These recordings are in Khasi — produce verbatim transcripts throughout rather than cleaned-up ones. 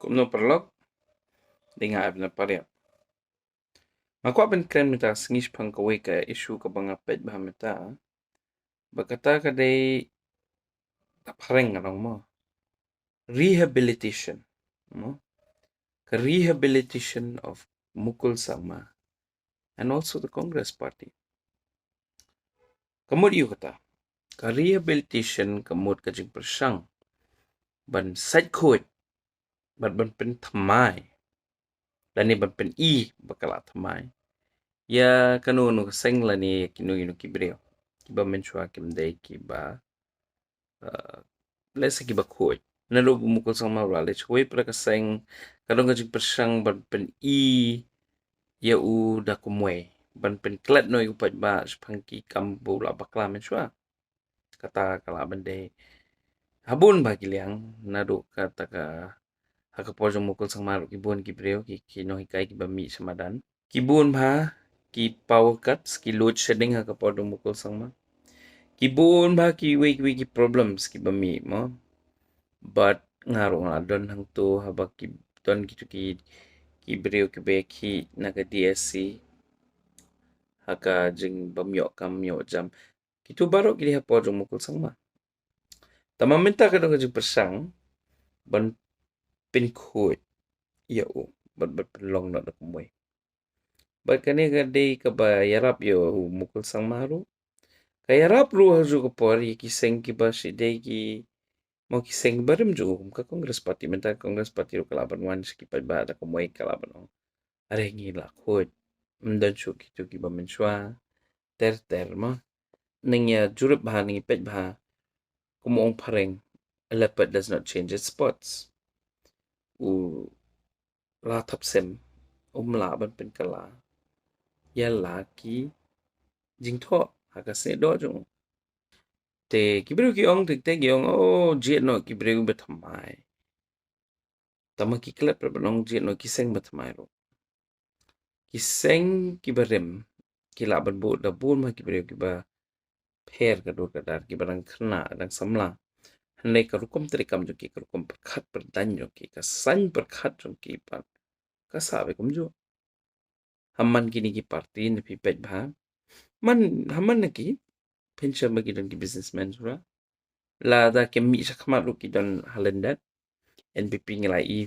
Kumno paralok, dei nga Abner Pariat. Nga kwah ban kren mynta sngi shaphang kawei ka issue kaba nga peit bha mynta. Ba kata ka dei, da phareng nga ong mo, rehabilitation, mo, ka rehabilitation of Mukul Sangma and also the Congress Party. Ka mut ïa kata, ka rehabilitation ka mut ka jingpyrshang ban sait khuid, ban, ban pynthymmai, lane ban pyni ba ka la thymmai ïa kano kano ka seng lane ïa kino kino ki briew kiba mynshuwa kim dei kiba, uh, lehse kiba khuid. Naduh ba Mukul Sangma u la leit sha kawei pat ka seng, ka don ka jingpyrshang ban pyni ïa u da kumwei, ban pynklet noh ïa u paidbah shaphang ki kam ba u la bakla mynshuwa. Kata ka lah ban dei ha bun bha ki liang, naduh kata ka, ha ka por jong Mukul Sangma ruh ki bun ki briew, ki, ki nonghikai kiba mih sha madan. Ki bun bha ki power cuts, ki load shedding ha ka por jong Mukul Sangma. Ki bun bha kiwei kiwei ki problems kiba mih mo. But nga ruh nga la don hangto haba ki don kito ki, ki briew kiba ïakhih na ka D S C ha ka jingbym ïoh kam ïoh jam. Kito baroh ki dei ha por jong Mukul Sangma. Tangba mynta ka don ka jingpyrshang ban pynkhuid ïa u, ban, ban pynlong noh da kumwei. Bad kane ka dei kaba ïarap ïa u Mukul Sangma ruh. Ka ïarap ruh ha kajuh ka por ïa ki seng kiba shi dei ki, mo, ki seng barim jong u, kum ka Congress Party. Mynta ka Congress Party ruh ka lah ban wan sha ki paidbah da kumwei, ka lah ban ong, are ngi la khuid, ym don shuh kito kiba mynshuwa, ter ter mo. Nang ïa jurip bha, nang ïa peit bha, kum ong phareng, a leopard does not change its spots. U la thap sem um lah ban pynkylla ïa la ki jingthoh ha ka snieh doh jong u. Te ki briew ki ong, te, te ki ong, oh, jied noh ki briew ba thymmai. Tangba ki klet pat ban ong jied noh ki seng ba thymmai ruh. Ki seng kiba rim ki lah ban buh da bun bha ki briew kiba pher ka dur ka dar, kiba dang khynnah, dang samla. Hynrei ka rukom treikam jong ki, ka rukom pyrkhat pyrdaiñ jong ki, ka saiñ pyrkhat jong ki pat ka sah beit kumjuh. Ha man kine ki party, ne phi peit bha, man, ha man na ki, phin shem ba ki don ki businessmen shuwa. Lada kim mih shakhmat ruh ki don ha lyndet. N P P ngi la i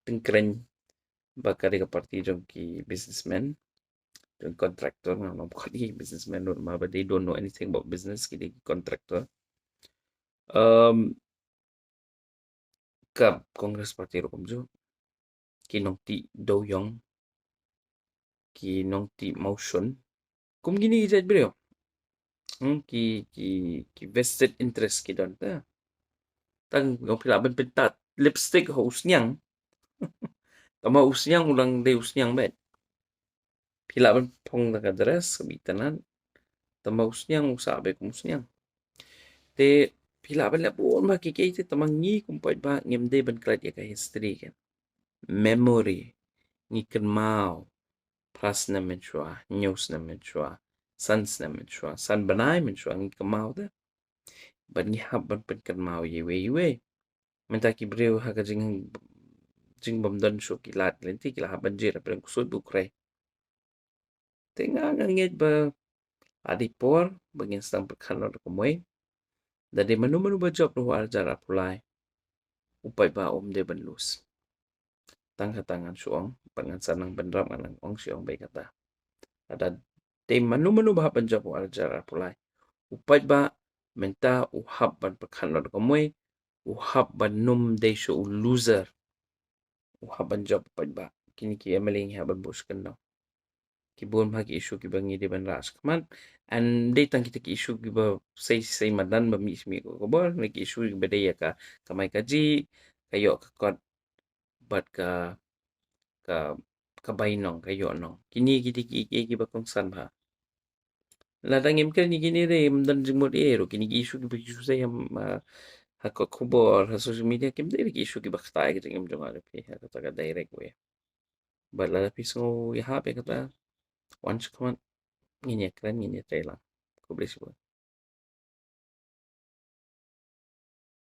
tyngkreiñ ba ka dei ka party jong ki businessmen, jong contractor. Nga ngam khot ïa ki businessmen ruh namar ba they don't know anything about business, ki dei ki contractor. Um, ka Congress Party ruh kumjuh, ki nongtih dewïong, ki nongtih mawshun, kum kine ki jait briew. Hmm, ki, ki, ki vested interest ki don te. Tang ong phi lah ban pyntat lipstick ha u sniang. Tangba u sniang u dang dei u sniang beit. Phi lah ban phong da ka dress kaba itynnad, tangba u sniang u sah beit kum u sniang. Te phi lah ban leh bun bha kiei kiei te, tangba ngi kum paidbah ngim dei ban klet ïa ka history, ka memory. Ngi kynmaw phra snem mynshuwa, hynñiew snem mynshuwa, san snem mynshuwa, san bnai mynshuwa ngi kynmaw te. Bad ngi hap ban pynkynmaw ïa iwei ïa iwei. Mynta ki briew ha ka jing, jingbymdon shuh ki lad ki lynti, ki la hap ban jied ha pdeng ksuid bad u khrei. Te nga, nga ngeit ba la dei por ba ngin sdang pyrkhat noh da kumwei. Da dei mano mano ba jop ruh ha u ar hajar arphew lai, u paidbah um dei ban lose. Tang kata ngan shu ong, bad ngan sa nang bynrap ngan nang ong shu ong beit kata. Lada dei mano mano ba hap ban jop ha u ar hajar arphew lai, u paidbah mynta u hap ban pyrkhat noh da kumwei, u hap ban ym dei shuh u loser. U hap ban jop u paidbah. Kine ki M L A ngi hap ban buh sha kyndong. Ki bun bha ki issue kiba ngi dei ban rah shakhmat. And dei tang kita ki issue kiba sei sei madan ba mih sha mih ka khubor, ne ki issue kiba dei ïa ka kamai kajih, ka ïoh ka kot, bad ka, ka, ka bai nong, ka ïoh nong. Kine ki dei ki, ki, kiba kongsan bha. Lada ngim kren ïa kine, ym don jingmut ei ei ruh. Kine ki issue kiba ki issue sei ha, ha, ha kot khubor, ha social media, kim dei ki issue kiba ktah ïa ka jingim jong nga, phi, ha kata ka direct way. Bad lada phi sngew ïahap ïa kata, wan shakhmat, ngin ïakren, ngin ïatrei lang. Khublei shibun.